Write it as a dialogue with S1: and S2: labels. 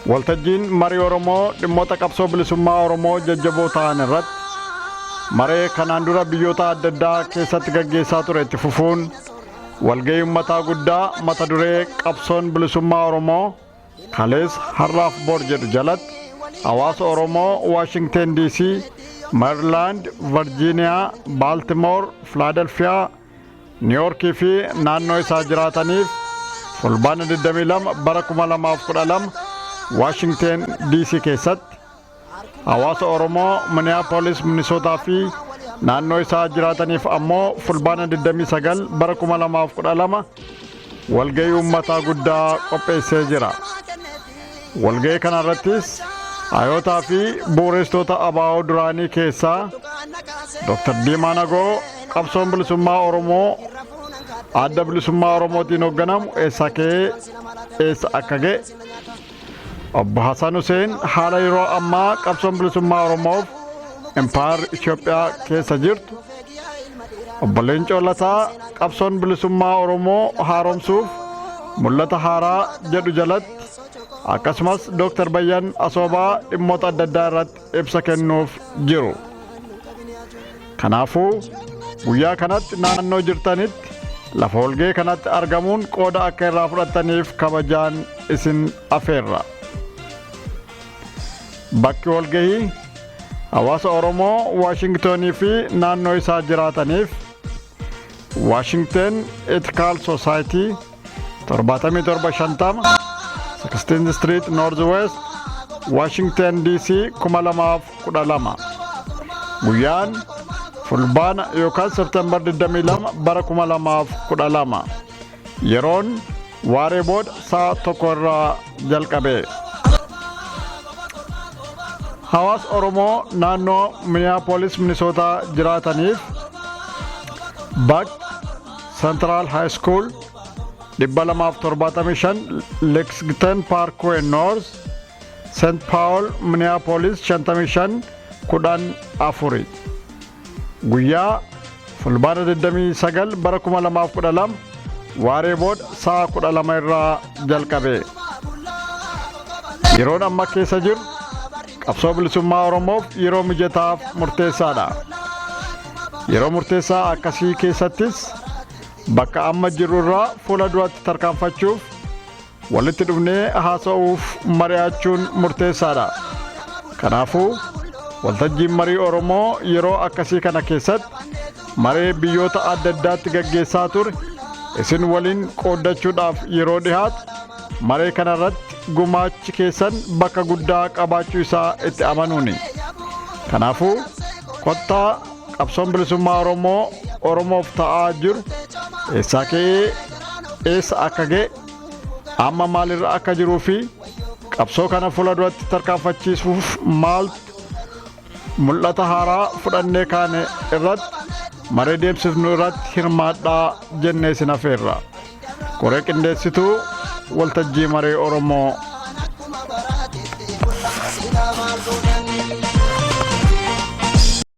S1: Waltajjiin marii Oromoo dhimmoota qabsoo bilisummaa Oromoo jajjaboo ta'an irratti maree kanaan dura biyyoota adda addaa keessatti gaggeessaa ture itti fufuun walgahii ummataa guddaa mata duree qabsoon bilisummaa Oromoo kaleessa har'aaf bor jedhu jalatti hawaasa Oromoo Waashingteen DC, Maryland, Virgiiniyaa, Baaltimoor, Filaadelfiyaa, Niiwoorkii fi naannoo isaa jiraataniif Fulbaana 22 bara 2012 Waashingteen DC keessatti hawaasa Oromoo Minneapolis, Minnesota fi naannoo isaa jiraataniif ammoo Fulbaana 29 bara 2012 walgahii uummataa guddaa qopheessee jira. Walgahii kana irrattis hayootaa fi bu'uuressitoota ABO duraanii keessaa Dr. Diimaa Nagoo qabsoon bilisummaa Oromoo adda bilisummaa Oromootiin hoogganamu eessa ka'ee eessa akka ga'e, Obbo Hasan Hussein haala yeroo ammaa qabsoon bilisummaa Oromoof impaayar Itoophiyaa keessa jirtu, Obbo Leencoo Lataa qabsoon bilisummaa Oromoo haaromsuuf mul'ata haaraa jedhu jalatti, akkasumas Dr. Bayyan Asoobaa dhimmoota adda addaa irratti ibsa kennuuf jiru. Kanaafuu guyyaa kanatti naannoo jirtanitti lafa walgahii kanatti argamuun qooda akka irraa fudhattaniif kabajaan isin afeerra. Bakki walgahii hawaasa Oromoo Waashingtonii fi naannoo isaa jiraataniif Washington Ethical Society, 7750 16th Street North West, Washington DC 2012. Guyyaan Fulbaana yookaan September 22 bara 2012. Yeroon waaree booda sa'a 1 irraa jalqabe. Hawaasa Oromoo naannoo Minneapolis, Minnesota jiraataniif bakki Central High School, 275 Lexington Parkway North, St. Paul, Minneapolis 55 10 4. Guyyaa Fulbaana 29 bara 2012 waaree booda sa'a 12 irraa jalqabe. Yeroon amma keessa jiru qabsoo bilisummaa Oromoof yeroo mijataaf murteessaadha. Yeroo murteessaa akkasii keessattis bakka amma jirru irraa fuula duratti tarkaanfachuuf walitti dhufnee haasa'uuf mari'achuun murteessaadha. Kanaafuu waltajjiin marii Oromoo yeroo akkasii kana keessatti maree biyyoota adda addaatti gaggeessaa ture isin waliin qooddachuudhaaf yeroo dhihaatu maree kanarratti gumaachi keessan bakka guddaa qabaachuu isaa itti amanuuni. Kanaafuu kottaa qabsoon bilisummaa Oromoo Oromoof ta'aa jiru eessaa ka'ee eessa akka ga'e, amma maalirra akka jiruu fi qabsoo kana fuula duratti tarkaanfachiisuuf maaltu mul'ata haaraa fudhannee kaane irratti maree deemsifnu irratti hirmaadhaa jennee isin afeerra. Koree qindeessituu waltajjii maree Oromoo.